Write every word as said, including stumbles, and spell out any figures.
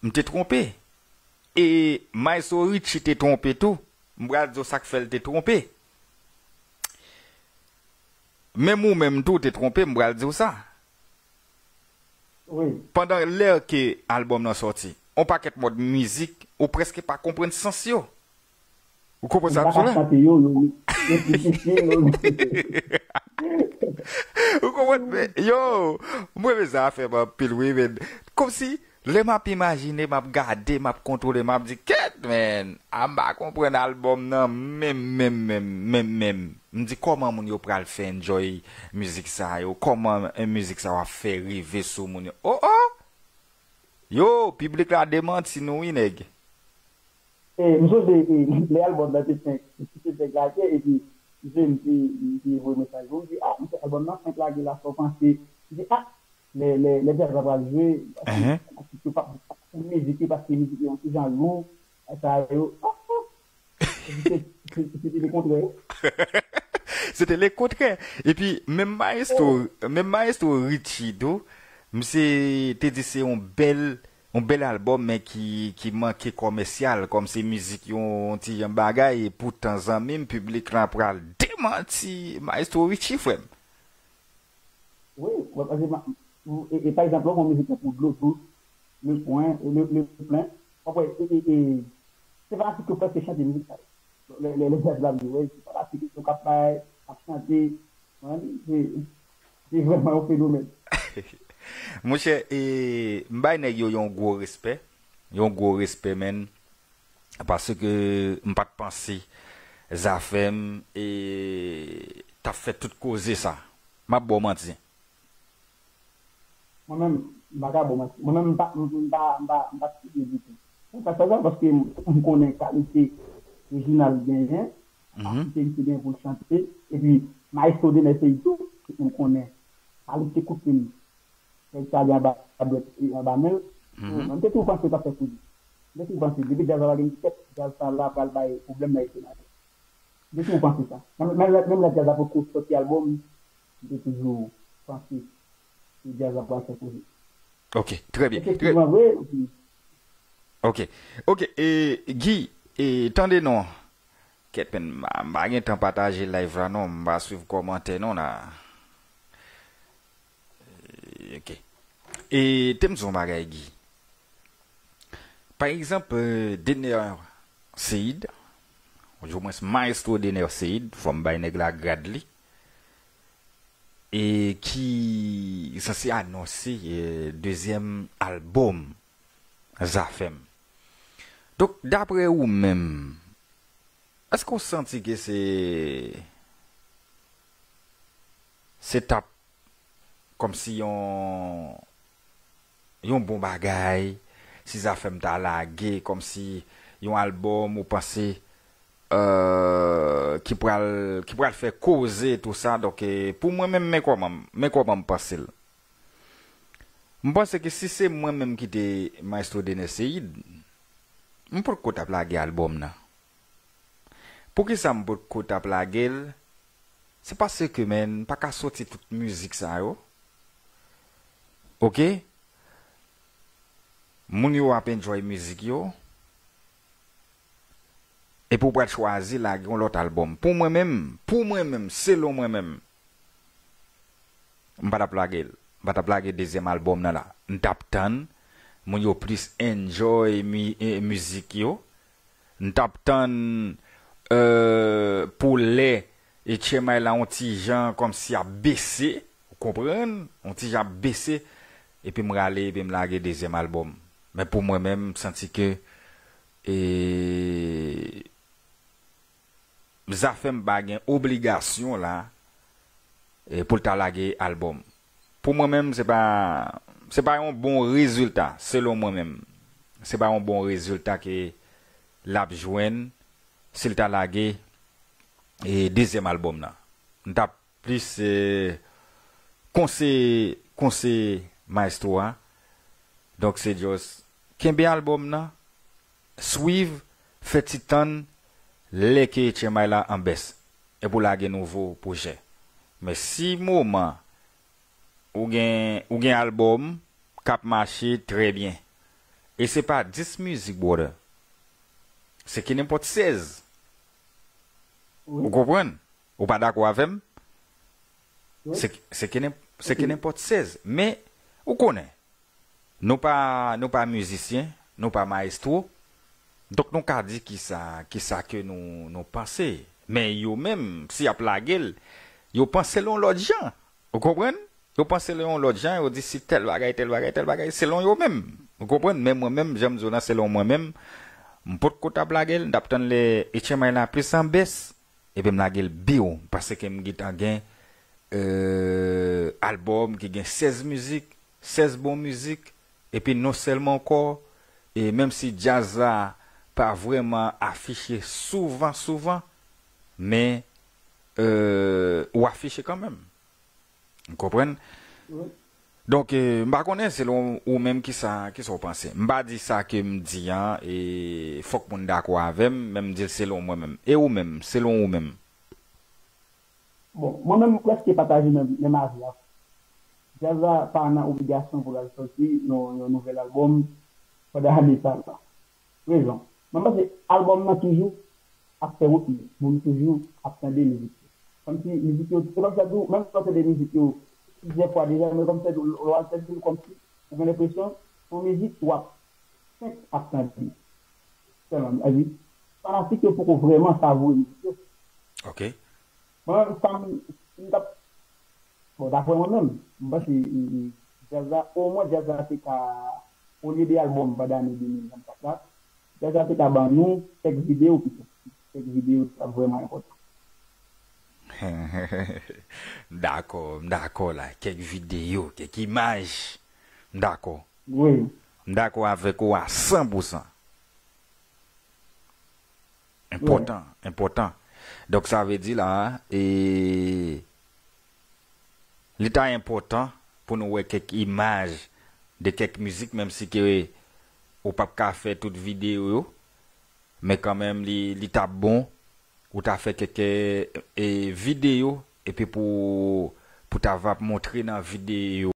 m te twonpe. E Maestro Richie te twonpe tou. M pral di w sa k fè l te twonpe. Menm ou menm tou te twonpe, m pral di w sa. Wi. Pandan lè ke albòm nan sòti, on pakèt mòd mizik, ou prèske pa konprann sans yo. Ou konprann sa m di w la? Chante yo, yo, yo, yo, yo, yo. Ou konprann? Men, yo, mwen renmen zafè m anpil, wi, men. Kòmsi, lè m ap imajine, m ap gade, m ap kontwole, m ap di, kèt, men, a m pa konprann albòm nan, menm, menm, menm, menm, menm. M di, kòman moun yo pral fè enjoy mizik sa yo? Kòman, eh, mizik sa yo ap fè rive sou moun yo? Oh, oh! Yo, piblik la demanti nou, wi, nèg. E, m sonje, e, lè albòm nan te fenk, te fenk lage, epi, m sonje, m te, m te voye mesaj pou m, m di, a, m fè albòm nan fenk lage la, sa w panse? M di, a, lè, lè, lè djaz la pral jwe, paske, paske yo p ap, mizik yo, paske mizik yo, yon ti jan lou, sa yo, a, a, se, se, se te lekontrè. Se te lekontrè. Epi, menm maestro, menm maestro Richie tou, misye te di se yon bèl, yon bèl albòm, men ki, ki manke kòmèsyal, kòm se mizik yon, yon ti jan bagay, e poutan zanmi m, piblik la pral demanti maestro Richie, frè m. Wi, wi, paske ma, e, e, pa egzanp, lè w pran mizik tankou Dlo Dous, Le Plen, Le, Le Plen, w ap wè, e, e, e, se fanatik yo prèske chante mizik sa yo. Lè, lè, lè djaz la vini, wè, se fanatik yo k ap bay, k ap chante, wè, se, se vrèman yon fenomèn. Monchè, e, m bay nèg yo yon gwo respè, yon gwo respè, menn. Paske m pa t panse Zafèm, e, t ap fè tout koze sa. M ap ba w manti. Mwen menm, m pa ka ba w manti. Mwen menm, m pa, m, m pa, m pa, m pa t sirye ditou. Mwen pa t sa, paske m, m konnen kalite Reginald genyen, kalite misye genyen pou l chante, epi Maestro Dener Ceïde tou, m konnen kalite kout plim. Nèg sa gen anba dwèt, e, anba men l. So, mwen, m te toujou panse yo t ap fè koze. M te toujou panse, depi djaz la pa gen ti tèt, djaz sa la pral bay pwoblèm nan Estona. M te toujou panse sa. Menm, menm lè, menm lè djaz la poko sòti albòm, m te toujou panse ke djaz la pral fè koze. Ok, trè byen. Efektivman vre, epi Ok. Ok, e, Guy, e, tande non. Kèt, men, m pa, m pa gen tan pataje live la, non. M pa swiv kòmantè, non, la. E, ok. E, te m di yon bagay, Guy. Pa egzanp, e, Dener Ceïde, oudimwens Maestro Dener Ceïde, fò m bay nèg la grad li, e ki sanse anonse, e, dezyèm albòm Zafèm. Donk, daprè ou menm, èske w santi ke se, se t ap kòmsi yon, yon bon bagay, si Zafèm ta lage kòmsi yon albòm, ou panse, euh, ki pral, ki pral fè koze tou sa? Donk, eh, pou mwen menm, men kòman, men kòman m panse l. M panse ke si se mwen menm ki te Maestro Dener Ceïde, m potko t ap lage albòm nan. Poukisa m potko t ap lage l? Se paske, men, m pa ka soti tout mizik sa yo. Oke? Moun yo ap enjoy mizik yo. Epi w pral chwazi lage yon lòt albòm. Pou mwen menm, pou mwen menm, selon mwen menm, m pa t ap lage l. M pa t ap lage dezyèm albòm nan la. M t ap tann moun yo plis enjoy mi-, eh, mizik yo. M t ap tann, euh, pou lè H M I la yon ti jan kòmsi ap bese, ou konprann? Yon ti jan ap bese, epi m rale, epi m lage dezyèm albòm. Men pou mwen menm, m santi ke, eh, Zafèm pa gen obligasyon la, eh, pou l ta lage albòm. Pou mwen menm, se pa, se pa yon bon rezilta, selon mwen menm. Se pa yon bon rezilta ke l ap jwenn si l ta lage, eh, dezyèm albòm nan. M t ap plis, eh, konseye, konseye maestro a. Donk, se just kenbe albòm nan, swiv, fè ti tann lè ke H M I la an bès. Epi w lage nouvo pwojè. Men si moman ou gen, ou gen albòm k ap mache trè byen, E se pa dis mizik, brother. Se ki nenpòt sèz. Ou konprann? Ou pa dakò avè m? Se, se ki nen-, se ki nenpòt sèz. Men, ou konnen, nou pa, nou pa mizisyen, nou pa mayestwo. Donk, nou ka di kisa, kisa ke nou, nou panse. Men yo menm, si y ap lage l, yo panse l yon lòt jan. Ou konprann? Yo panse l yon lòt jan, yo di si tèl bagay, tèl bagay, tèl bagay, selon yo menm. Ou konprann? Men mwen menm, jan m di w lan, selon mwen menm, m potko t ap lage l, m t ap tann lè H M I la plis an bès, epi m lage l biw, paske m gentan gen, euh, albòm ki gen sèz mizik, sèz bon mizik, epi non sèlman ankò, e menm si djaz la pa vrèman afiche souvan, souvan, men, euh, ou afiche kanmenm. Ou konprann? Wi. Donk, eh, m pa konnen selon ou menm kisa, kisa w panse. M pa di sa ke m di an, e fòk moun dakò avè m, men m di l selon mwen menm. E ou menm, selon ou menm? Bon, mwen menm, m prèske pataje menm, menm avi a. Djaz la pa nan obligasyon pou l al sòti yon, yon nouvèl albòm pandan ane sa la. Rezon. Mwen panse albòm nan toujou ap fè wont li. Moun toujou ap tande mizik yo. Kòmsi mizik yo, se kòmsi tou, menm lè w tande mizik yo plizyè fwa deja, men kòmsi lè w al tande l kòmsi, ou gen lenpresyon se yon mizik w ap fenk ap tande. Sèlman, sa di, fanatik yo poko vrèman savoure mizik yo. Ok. Mwen menm, sa m, si m t ap Bon, daprè mwen menm, m panse, e, e, djaz la, omwen djaz la te ka, olye de albòm pandan ane de mil vennkat la, djaz la te ka ban nou kèk videyo pito. Kèk videyo ki t ap vrèman enpòtan. M dakò, m dakò la. Kèk videyo, kèk imaj. M dakò. Wi. M dakò avèk ou a san pou san. Enpòtan, enpòtan. Donk, sa vle di la, e, li ta enpòtan pou nou wè kèk imaj de kèk mizik, menm si ke ou p ap ka fè tout videyo yo, men kanmenm li, li t ap bon ou ta fè kèk, e, videyo, epi pou, pou ta va montre nan videyo